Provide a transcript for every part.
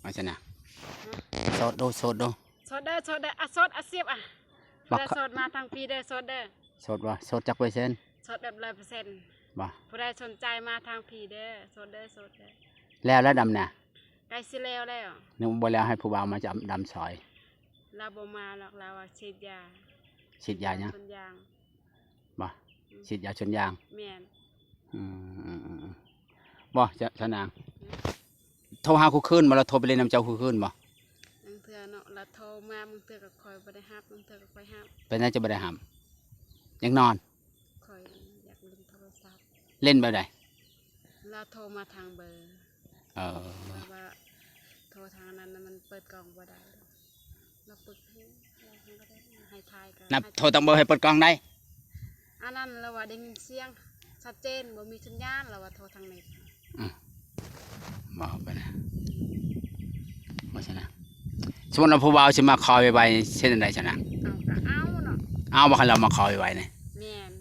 ວ່າຊັ້ນນະ. ໂສດດູ ໂສດດູ. ໂສດເດີ ໂສດເດີ ອາ ໂສດອາຊີບອະ. ບໍ່ ຜູ້ໃດໂສດມາທາງພີ້ເດີ ໂສດເດີ. ໂສດບໍ່? ໂສດຈັກເປີເຊັນ? ໂສດແບບຮ້ອຍເປີເຊັນ. ບໍ່ ຜູ້ໃດສົນໃຈມາທາງພີ້ເດີ ໂສດເດີ ໂສດເດີ. ແລ້ວລະດຳນາ? ໃກ້ຊິແລ້ວແລ້ວ. ຍັງບໍ່ແລ້ວ ໃຫ້ຜູ້ບ່າວມາດຳ ດຳຊ່ອຍ. ລາວບໍ່ມາດອກ ລາວວ່າສີດຢາ. ສີດຢາຫຍັງ? ສົວນຢາງ. ບໍ່ ອືມ ສີດຢາສວນຢາງ. ແມ່ນ. ອືມໆໆ. ບໍ່ ຊາວນາງ ອືມ ໂທຫາຄູ່ຄືນບໍ່? ລາວໂທໄປຫຼິ້ນນຳເຈົ້າຄູ່ຄືນບໍ່? ບາງເທື່ອເນາະ ລາວໂທມາ ບາງເທື່ອກໍຂ້ອຍບໍ່ໄດ້ຮັບ ບາງເທື່ອກໍຂ້ອຍຮັບ. ເປັນຫຍັງຈະບໍ່ໄດ້ຮັບ? ຢາກນອນ. ຂ້ອຍຢາກຫຼິ້ນໂທລະສັບ. ຫຼິ້ນແບບໃດ? ລາວໂທມາທາງເບີ. ເອີ ແບບວ່າໂທທາງນັ້ນນະ ມັນເປີດກ້ອງບໍ່ໄດ້. ລາວເປີດເພງ ລາວເພິ່ນກໍໄດ້ໃຫ້ຖ່າຍກໍ ນັບ ໃຫ້ ໂທຕັ້ງເບີໃຫ້ເປີດກ້ອງໄດ້. ອັນນັ້ນລາວວ່າໄດ້ຍິນສຽງຊັດເຈນ ບໍ່ມີສັນຍານ ລາວວ່າໂທທາງເນັດ. ອືມ ເວົ້າໄປນະ ວ່າຊັ້ນນະ. ສົມມຸດວ່າຜູ້ບ່າວຊິມາຂໍໄວໆ ເຮັດຈັ່ງໃດຊັ້ນນະ? ເອົາກໍເອົາເນາະ. ເອົາ ບໍ່ ຄັນລາວມາຂໍໄວໆນີ້. ແມ່ນ.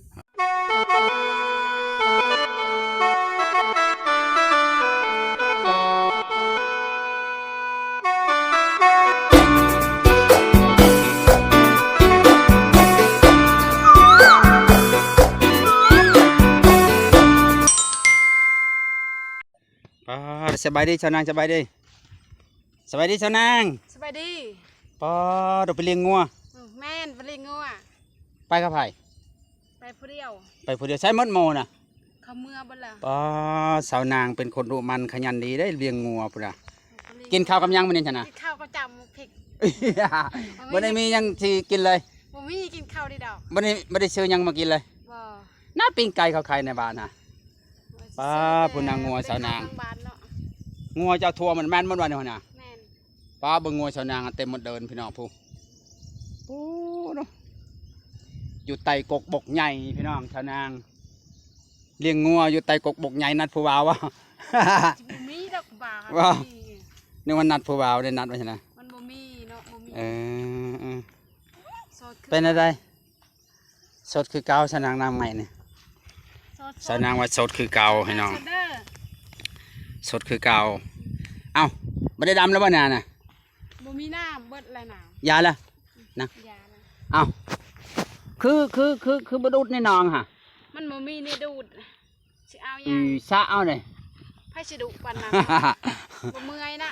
ປາດ ສະບາຍດີຊາວນາງ ສະບາຍດີ ສະບາຍດີຊາວນາງ. ສະບາຍດີ. ປາດ ໄປລ້ຽງງົວ. ອືມ ແມ່ນ ໄປລ້ຽງງົວ. ໄປກັບໃຜ? ໄປຜູ້ດຽວ. ໄປຜູ້ດຽວ. ໃສໝົດໝູ່ນະ? ເຂົາເມືອເບິດແລ້ວ. ປາດ ຊາວນາງເປັນຄົນດຸໝັ່ນຂະຫຍັນດີເດ້ ລ້ຽງງົວພຸ້ນນະ. ກິນເຂົ້າກັບຫຍັງມື້ນີ້ຊັ້ນນະ? ກິນເຂົ້າກັບຈ້ຳໝາກເຜັກ. ບໍ່ໄດ້ມີຫຍັງຊິກິນເລີຍ? ບໍ່ມີກິນເຂົ້ານີ້ດອກ. ບໍ່ໄດ້ ບໍ່ໄດ້ຊື້ຫຍັງມາກິນເລີຍ? ບໍ່. ນະ ປີ້ງໄກ່ເຂົາຂາຍໃນບ້ານນະ. ປາດ ຜູ້ນາງົວຊາວນາງ. ກິນເຂົ້າທາງບ້ານເນາະ. ງົວເຈົ້າທົ່ວມັນແມ່ນໝົດວ່ານີ້ຫັ້ນນະ? ແມ່ນ. ປາດ ເບິ່ງງົວຊາວນາງເຕັມໝົດເດີນພີ່ນ້ອງຜູ້. ໂອ້ເນາະ ຢູ່ໃຕ້ກົກບົກໃຫຍ່ພີ່ນ້ອງ ຊາວນາງ ລ້ຽງງົວຢູ່ໃຕ້ກົກບົກໃຫຍ່ ນັດຜູ້ບ່າວບໍ່? ຊິບໍ່ມີດອກຜູ້ບ່າວ. ບໍ່ ບໍ່ມີ. ນຶກວ່ານັດຜູ້ບ່າວ ໄດ້ນັດໄວ້ຊັ້ນນະ. ມັນບໍ່ມີເນາະ ບໍ່ມີ. ເອີ ເອີ ໂສດຄື ເປັນແນວໃດ? ໂສດຄືເກົ່າ ຊາວນາງນາງໃໝ່ນີ້. ໂສດ ຊາວນາງວ່າໂສດຄືເກົ່າພີ່ນ້ອງ. ໂສດເດີ ໂສດຄືເກົ່າ. ເອົ້າ ບໍ່ໄດ້ດຳແລ້ວບໍ່ນານະ? ບໍ່ມີນ້ຳ ເບິດແລ້ວນ້ຳ. ຢາລະນະ? ຢາລະ. ເອົ້າ ຄື ຄື ຄື ຄືບໍ່ດູດໃນໜອງຫະ? ມັນບໍ່ມີນີ້ດູດ. ຊິເອົາຫຍັງ? ອື ສະເອົາເດ້. ໃຜຊິດຸປານນັ້ນ? ບໍ່ເມື່ອຍນະ.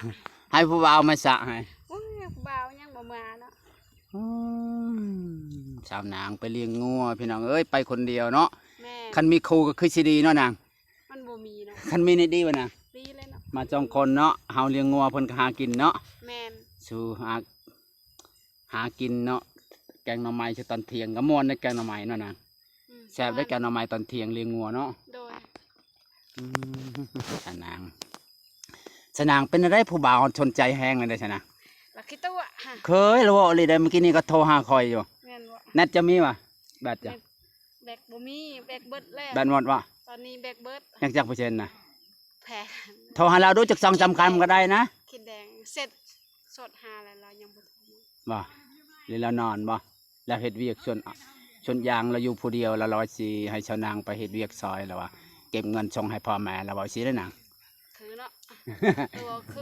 ໃຫ້ຜູ້ບ່າວມາສະໃຫ້. ໂອ້ຍ ຜູ້ບ່າວຍັງບໍ່ມາເນາະ. ອືມ ຊາວນາງໄປລ້ຽງງົວພີ່ນ້ອງເອີຍ ໄປຄົນດຽວເນາະ. ແມ່ນ. ຄັນມີຄູ່ກໍຄືຊິດີເນາະນາງ. ມັນບໍ່ມີເນາະ. ຄັນມີນີ້ດີບໍ່ນາງ? ດີເລີຍເນາະ. ມາສອງຄົນເນາະ ເຮົາລ້ຽງງົວ ເພິ່ນກໍຫາກິນເນາະ. ແມ່ນ. ສູ່ຫາ ຫາກິນເນາະ. ແກງໜໍ່ໄມ້ໃສ່ຕອນທ່ຽງກໍມ່ວນເດ້ ແກງໜໍ່ໄມ້ເນາະນາງ. ອືມ ແຊບເດ້ ແກງໜໍ່ໄມ້ຕອນທ່ຽງລ້ຽງງົວເນາະ. ໂດຍ. ອືມ ຊາວນາງ ຊາວນາງເປັນແນວໃດ ຜູ້ບ່າວສົນໃຈແຮງແນວໃດຊະນະ? ລາວຂີ້ຕົວະ. ເຄີຍລະເວົ້າອີ່ຫຼີເດ້ ມື້ກີ້ນີ້ກໍໂທຫາຂ້ອຍຢູ່. ແມ່ນບໍ່? ແບັດຈະມີຫວາ? ແບັດຈະ ແບັດບໍ່ມີ ແບັດເບິດແລ້ວ. ແບັດໝົດຫວາ? ຕອນນີ້ແບັດເບິດ. ຍັງຈັກເປີເຊັນນະ? ແພງ. ໂທຫາລາວດູຈັກສອງສາມຄຳກໍໄດ້ນະ. ຂີດແດງ ເຊັດ ໂສດຫາແລ້ວ ລາວຍັງບໍ່ໂທມາ. ບໍ່ ຫຼືລາວນອນບໍ່? ລາວເຮັດວຽກສວນ ສວນຢາງ ລາວຢູ່ຜູ້ດຽວ ລາວວ່າຊິໃຫ້ຊາວນາງໄປເຮັດວຽກຊ່ອຍ ລາວວ່າເກັບເງິນສົ່ງໃຫ້ພໍ່ແມ່ ລາວເວົ້າຊີ້ເດ້ນາງ. ຄືເນາະ ຕົວຄື ຄື.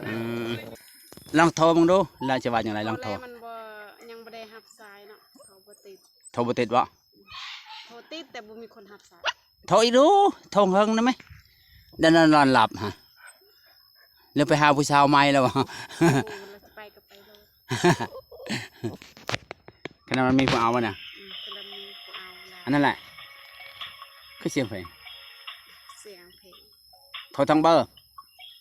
ອືມ ລອງໂທເບິ່ງດູ ລາວຈະວ່າຫຍັງໃດ ລອງໂທ. ມັນບໍ່ ຍັງບໍ່ໄດ້ຮັບສາຍເນາະ ໂທບໍ່ຕິດ. ໂທບໍ່ຕິດບໍ່? ໂທຕິດແຕ່ບໍ່ມີຄົນຮັບສາຍ. ໂທອີກດູ ໂທເຫິງນະແມະ ດຽວນອນຫຼັບຫະ ຫຼືໄປຫາຜູ້ສາວໃໝ່ແລ້ວບໍ່? ໂອ້ ລາວຊິໄປກໍໄປໂລດ. ຄັນວ່າມັນມີຜູ້ເອົານະ. ອືມ ຄັນວ່າມີຜູ້ເອົານະ. ອັນນັ້ນແຫຼະ ຄືສຽງເພງ ສຽງເພງ. ໂທທາງເບີ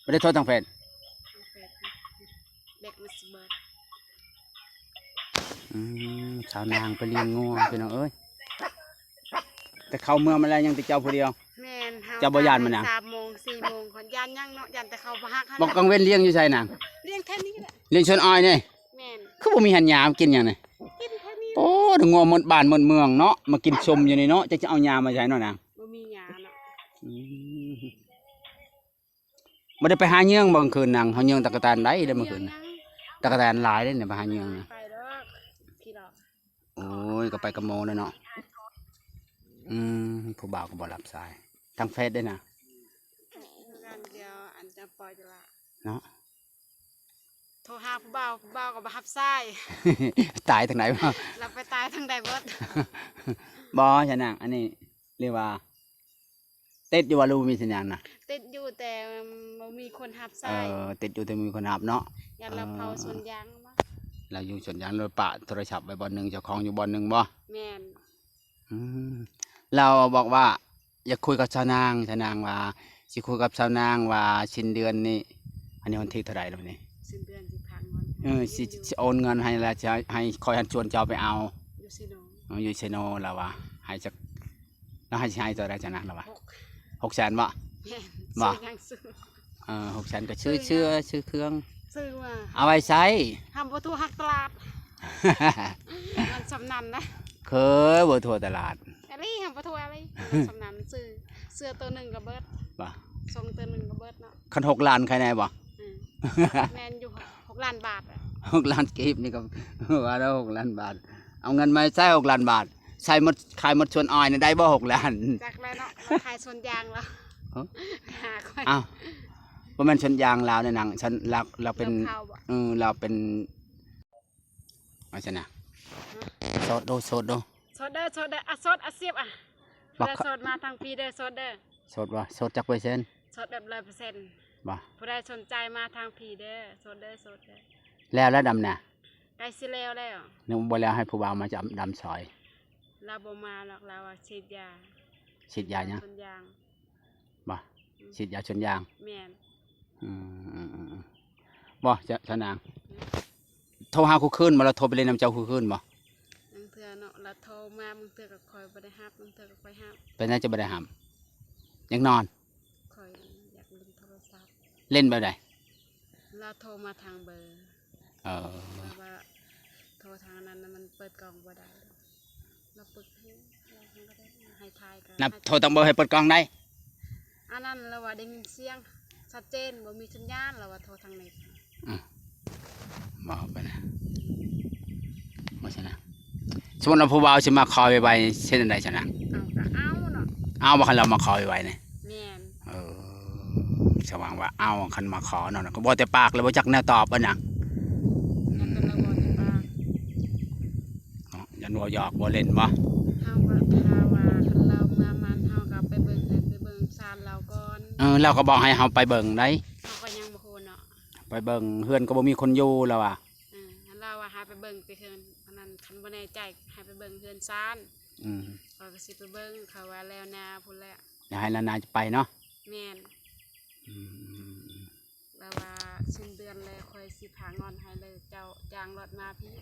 ບໍ່ໄດ້ໂທທາງເຟສ. ທາງເຟສ ແບັດມັນຊິເບິດ. ອືມ ຊາວນາງໄປລ້ຽງງົວພີ່ນ້ອງເອີຍ. ແຕ່ເຂົາເມືອມາແລ້ວ ຍັງແຕ່ເຈົ້າຜູ້ດຽວ. ແມ່ນ. ເຈົ້າບໍ່ຢ້ານມັນນະ? ສາມໂມງ ສີ່ໂມງ ຢ້ານຫຍັງເນາະ ຢ້ານແຕ່ເຂົາບໍ່ຮັກຫັ້ນ. ບໍ່ ກາງເວັນລ້ຽງຢູ່ໃສນາງ? ລ້ຽງແຖວນີ້ແຫຼະ ລ້ຽງສວນອ້ອຍນີ້. ແມ່ນ. ຄືບໍ່ມີຫັ້ນຫຍ້າກິນຫຍັງນີ້? ກິນແຖວນີ້. ໂອ້ ງົວໝົດບ້ານໝົດເມືອງເນາະ ມາກິນຊົມຢູ່ນີ້ເນາະ ຈະ ຈະເອົາຫຍ້າມາໃສເນາະນາງ? ບໍ່ມີຫຍ້າເນາະ. ອືມ. ບໍ່ໄດ້ໄປຫາເຍືອງບໍ່ກາງຄືນນາງ? ເຮົາເຍືອງຕັກກະແຕນໄດ້ເດ້ມື້ຄືນ. ເຍືອງຫຍັງ? ຕັກກະແຕນຫຼາຍເດ້ນີ້ ໄປຫາເຍືອງນະ. ໄປດອກ ຂີ່ດອກ. ໂອ້ຍ ກໍໄປກັບໂມແລ້ວເນາະ. ອືມ ຜູ້ບ່າວກໍບໍ່ຮັບສາຍ ທາງເຟສເດ້ນະ. ງານດຽວອັນຈະປ່ອຍຈະລະ. ເນາະ ໂທຫາຜູ້ບ່າວ ຜູ້ບ່າວກໍບໍ່ຮັບສາຍ ຕາຍທາງໃດບໍ່? ລາວໄປຕາຍທາງໃດເບິດ? ບໍ່ຊະນາງ ອັນນີ້ເລີຍວ່າ ຕິດຢູ່ບໍ່ ຫຼືບໍ່ມີສັນຍານນະ? ຕິດຢູ່ ແຕ່ບໍ່ມີຄົນຮັບສາຍ. ເອີ ຕິດຢູ່ແຕ່ບໍ່ມີຄົນຮັບເນາະ. ຢ້ານລາວເຜົາສວນຢາງບໍ່? ລາວຢູ່ສວນຢາງ ລາວປະໂທລະສັບໄວ້ບ່ອນໜຶ່ງ ເຈົ້າຂອງຢູ່ບ່ອນໜຶ່ງບໍ່? ແມ່ນ. ອືມ ລາວບອກວ່າຢາກຄຸຍກັບຊາວນາງ ຊາວນາງວ່າຊິຄຸຍກັບຊາວນາງວ່າສິ້ນເດືອນນີ້ ອັນນີ້ວັນທີເທົ່າໃດແລ້ວນີ້? ສິ້ນເດືອນຊິພາເງິນ ເອີ ຊິ ຊິໂອນເງິນໃຫ້ ແລ້ວຊິໃຫ້ ໃຫ້ຂ້ອຍຫັ້ນຊວນເຈົ້າໄປເອົາ ຢູ່ເຊໂນ. ເອີ ຢູ່ເຊໂນ ລາວວ່າໃຫ້ຈັກ ລາວໃຫ້ຊິໃຫ້ເທົ່າໃດຊະນະ ລາວວ່າ? ຫົກ ຫົກແສນບໍ່? ແມ່ນ. ບໍ່? ຊື້ຫຍັງຊື້? ເອີ ຫົກແສນກໍຊື້ເສື້ອ ຊື້ເຄື່ອງ ຊື້ວ່າ ເອົາໄວ້ໃຊ້ ຫາບໍ່ທົ່ວຮັກຕະຫຼາດ ມັນສ່ຳນັ້ນນະ ເຄີຍບໍ່ທົ່ວຕະຫຼາດ ອີ່ຫຼີ ຫາບໍ່ທົ່ວອີ່ຫຼີ ມັນສ່ຳນັ້ນ ຊື້ເສື້ອໂຕໜຶ່ງກໍເບິດ ບໍ່? ສົ່ງໂຕໜຶ່ງກໍເບິດເນາະ. ຄັນຫົກລ້ານຂາຍແນ່ບໍ່? ອືມ ແມ່ນຢູ່ ຫົກລ້ານບາດ ຫົກລ້ານກີບນີ້ກໍວ່າແລ້ວ ຫົກລ້ານບາດ ເອົາເງິນມາໃຊ້ຫົກລ້ານບາດ ໃຊ້ໝົດ ຂາຍໝົດສວນອ້ອຍນີ້ໄດ້ບໍ່ ຫົກລ້ານ? ຈັກແລ້ວເນາະ ລາວຂາຍສວນຢາງລາວ ເອີ ຫາຂ້ອຍ ອ້າວ ບໍ່ແມ່ນສວນຢາງລາວເດ້ນາງ ສວນ ລາວ ລາວເປັນ ເອີ ລາວເປັນ ວ່າຊັ້ນນະ ໂສດໂດ ໂສດໂດ ໂສດເດີ ໂສດເດີ ອະ ໂສດອາຊີບອະ ຜູ້ໃດໂສດມາທາງພີເດີ ໂສດເດີ. ໂສດບໍ່? ໂສດຈັກເປີເຊັນ? ໂສດແບບຮ້ອຍເປີເຊັນ ບໍ່? ຜູ້ໃດສົນໃຈມາທາງພີເດີ ໂສດເດີ ໂສດເດີ. ແລ້ວລະດຳນາ? ໃກ້ຊິແລ້ວແລ້ວ. ຍັງບໍ່ແລ້ວ ໃຫ້ຜູ້ບ່າວມາດຳ ດຳຊ່ອຍ. ລາວບໍ່ມາດອກ ລາວວ່າສີດຢາ. ສີດຢາຫຍັງ? ສວນຢາງ. ບໍ່? ອືມ ສີດຢາສວນຢາງ. ແມ່ນ. ອືມໆໆ ບໍ່ ຊາວນາງ ອືມ ໂທຫາຄູ່ຄືນບໍ່? ລາວໂທໄປຫຼິ້ນນຳເຈົ້າຄູ່ຄືນບໍ່? ບາງເທື່ອເນາະ ລາວໂທມາ ບາງເທື່ອກໍຂ້ອຍບໍ່ໄດ້ຮັບ ບາງເທື່ອກໍຂ້ອຍຮັບ. ເປັນຫຍັງຈະບໍ່ໄດ້ຮັບ? ຢາກນອນ. ຂ້ອຍຢາກຫຼິ້ນໂທລະສັບ. ຫຼິ້ນແບບໃດ? ລາວໂທມາທາງເບີ. ເອີ ແບບວ່າໂທທາງນັ້ນນະ ມັນເປີດກ້ອງບໍ່ໄດ້. ລາວປຶກເພງ ລາວກໍໄດ້ໃຫ້ຖ່າຍກໍ ນັບໂທທາງເບີໃຫ້ເປີດກ້ອງໄດ້. ອັນນັ້ນລາວວ່າໄດ້ຍິນສຽງຊັດເຈນ ບໍ່ມີສັນຍານ ລາວວ່າໂທທາງເນັດ. ອືມ ເວົ້າໄປນະ ວ່າຊັ້ນນະ. ສົມມຸດວ່າຜູ້ບ່າວຊິມາຂໍໄວໆ ເຮັດຈັ່ງໃດຊັ້ນນະ? ເອົາກໍເອົາເນາະ. ເອົາບໍ່ ຄັນລາວມາຂໍໄວໆນີ້? ແມ່ນ. ເອີ ສະຫວ່າງວ່າເອົາ ຄັນມາຂໍເນາະ ກໍເວົ້າແຕ່ປາກ ແລ້ວບໍ່ຈັກແນວຕອບເພິ່ນນະ. ອືມ ເນາະ ຢ້ານເວົ້າຫຍອກເວົ້າຫຼິ້ນບໍ່? ເຮົາກໍຖ້າວ່າຄັນລາວມາໝັ້ນ ເຮົາກໍໄປເບິ່ງເຮືອນ ໄປເບິ່ງຊານລາວກ່ອນ. ເອີ ລາວກໍບອກໃຫ້ເຮົາໄປເບິ່ງໃດ໋. ເຮົາກໍຍັງບໍ່ຮູ້ເນາະ ໄປເບິ່ງເຮືອນກໍບໍ່ມີຄົນຢູ່ລາວວ່າ. ເອີ ລາວວ່າໃຫ້ໄປເບິ່ງແຕ່ເຮືອນອັນນັ້ນ ຄັນບໍ່ແນ່ໃຈໃຫ້ໄປເບິ່ງເຮືອນຊານ. ອືມ ຂ້ອຍກໍຊິໄປເບິ່ງ ເຂົາວ່າແລ້ວນາພຸ້ນແຫຼະ. ແລ້ວໃຫ້ລາວນາຈະໄປເນາະ. ແມ່ນ. ອືມ ລາວວ່າສິ້ນເດືອນແລ້ວຂ້ອຍຊິພາເງິນໃຫ້ ແລ້ວເຈົ້າຈ້າງລົດມາພີ້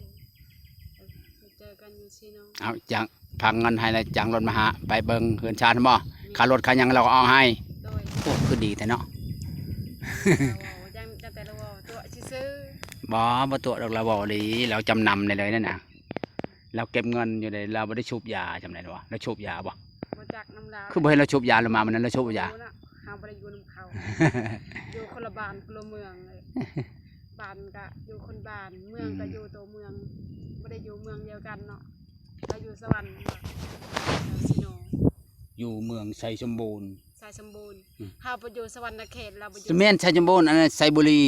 ໄປເຈີກັນຢູ່ເຊໂນ. ເອົາ ຈ້າງ ພາເງິນໃຫ້ແລ້ວຈ້າງລົດມາຫາ ໄປເບິ່ງເຮືອນຊານບໍ່? ແມ່ນ. ຄ່າລົດຄ່າຫຍັງລາວກໍອອກໃຫ້. ໂດຍ. ໂອ້ ຄືດີແທ້ເນາະ. ລາວເວົ້າ ຍັງ ຍັງແຕ່ລາວເວົ້າຕົວະຊື່ໆ. ບໍ່ ບໍ່ຕົວະດອກ ລາວເວົ້າອີ່ຫຼີ ລາວຈຳນຳໄດ້ເລີຍນັ້ນນະ. ລາວເກັບເງິນຢູ່ເດ້ ລາວບໍ່ໄດ້ສູບຢາຈຳໄດ້ບໍ່? ລາວສູບຢາບໍ່? ບໍ່ຈັກນຳລາວ. ຄືບໍ່ເຫັນລາວສູບຢາ? ລາວມາມື້ນັ້ນລາວສູບຢາ? ເຮົາບໍ່ໄດ້ຢູ່ນຳເຂົາ ຢູ່ຄົນລະບ້ານຄົນລະເມືອງເລີຍ. ບ້ານກະຢູ່ຄົນບ້ານ ເມືອງກະ ອືມ ຢູ່ໂຕເມືອງ ບໍ່ໄດ້ຢູ່ເມືອງດຽວກັນເນາະ. ລາວຢູ່ສະຫວັນ ເຮົາຊິໂນ ຢູ່ເມືອງໄຊສົມບູນ. ໄຊສົມບູນ. ອືມ ເຮົາໄປຢູ່ສະຫວັນນະເຂດ ລາວໄປຢູ່ ແມ່ນ ໄຊສົມບູນ ອັນນັ້ນໄຊບູລີ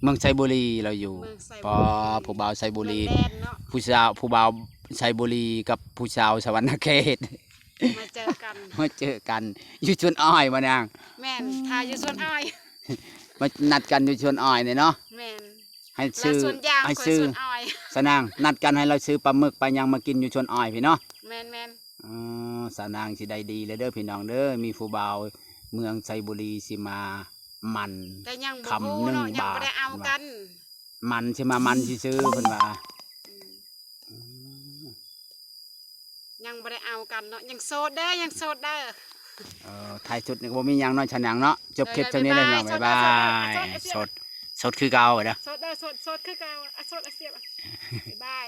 ເມືອງໄຊບູລີລາວຢູ່. ເມືອງໄຊບູລີ ປໍ ຜູ້ບ່າວໄຊບູລີ ເມືອງແດນເນາະ. ຜູ້ສາວ ຜູ້ບ່າວໄຊບູລີກັບຜູ້ສາວສະຫວັນນະເຂດ ມາເຈີກັນ ມາເຈີກັນຢູ່ສວນອ້ອຍບໍ່ນາງ? ແມ່ນ ຖ້າຢູ່ສວນອ້ອຍ ມານັດກັນຢູ່ສວນອ້ອຍນີ້ເນາະ. ແມ່ນ. ໃຫ້ຊື້ ລາວສວນຢາງ ໃຫ້ຊື້ ຂ້ອຍສວນອ້ອຍ. ສາວນາງ ນັດກັນໃຫ້ລາວຊື້ປາໝຶກປາຫຍັງມາກິນຢູ່ສວນອ້ອຍພີ້ເນາະ. ແມ່ນໆ. ອໍ ສາວນາງຊິໄດ້ດີແລ້ວເດີພີ່ນ້ອງເດີ ມີຜູ້ບ່າວເມືອງໄຊບູລີຊິມາໝັ່ນ ແຕ່ຍັງບໍ່ຮູ້ເນາະ ຄຳໜຶ່ງບາດ ຍັງບໍ່ໄດ້ເອົາກັນ ໝັ່ນຊິມາໝັ່ນຊື່ໆ ເພິ່ນວ່າ. ອືມ ອືມ ຍັງບໍ່ໄດ້ເອົາກັນເນາະ ຍັງໂສດເດີ ຍັງໂສດເດີ. ເອີ ທ້າຍສຸດນີ້ກໍບໍ່ມີຫຍັງເນາະ ຊາວນາງເນາະ ຈົບຄລິບເທົ່ານີ້ເລີຍພີ່ນ້ອງ ບາຍບາຍ. ໂສດ ໂສດຄືເກົ່າເດີ ໂສດເດີ ໂສດ ໂສດຄືເກົ່າ ອະ ໂສດອາຊີບ ບາຍບາຍ.